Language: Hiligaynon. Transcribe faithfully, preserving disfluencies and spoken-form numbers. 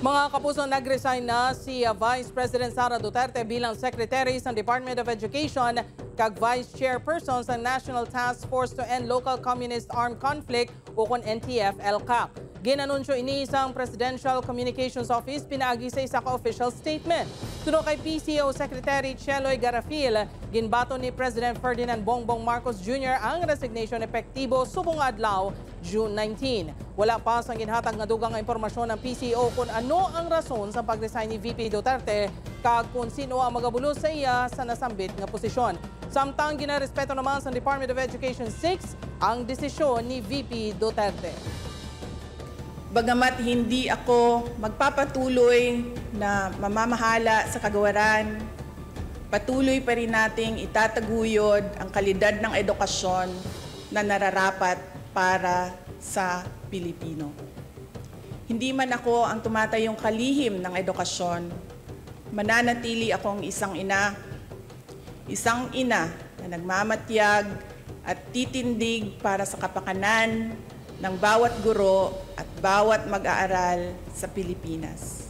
Mga kapuso, nag-resign na si, uh, Vice President Sara Duterte bilang Secretary sa Department of Education kag Vice Chairperson sa National Task Force to End Local Communist Armed Conflict, ukon N T F-ELCAC. Ginanunsyo ini sang Presidential Communications Office pinaagi sa isa ka official statement. Suno kay P C O Secretary Cheloy Garafil, ginbaton ni President Ferdinand Bongbong Marcos Junior ang resignation epektibo subong nga adlaw, June nineteen. Wala pa sang ginhatag nga dugang nga impormasyon ang P C O kon ano ang rason sa pag-resign ni V P Duterte kag kon sino ang magabulos sa iya sa nasambit nga posisyon. Samtang ginarespeto naman sa Department of Education six ang desisyon ni V P Duterte. Bagamat hindi ako magpapatuloy na mamamahala sa kagawaran, patuloy pa rin nating itataguyod ang kalidad ng edukasyon na nararapat para sa Pilipino. Hindi man ako ang tumatayong kalihim ng edukasyon, mananatili akong isang ina, isang ina na nagmamatyag at titindig para sa kapakanan ng bawat guro at bawat mag-aaral sa Pilipinas.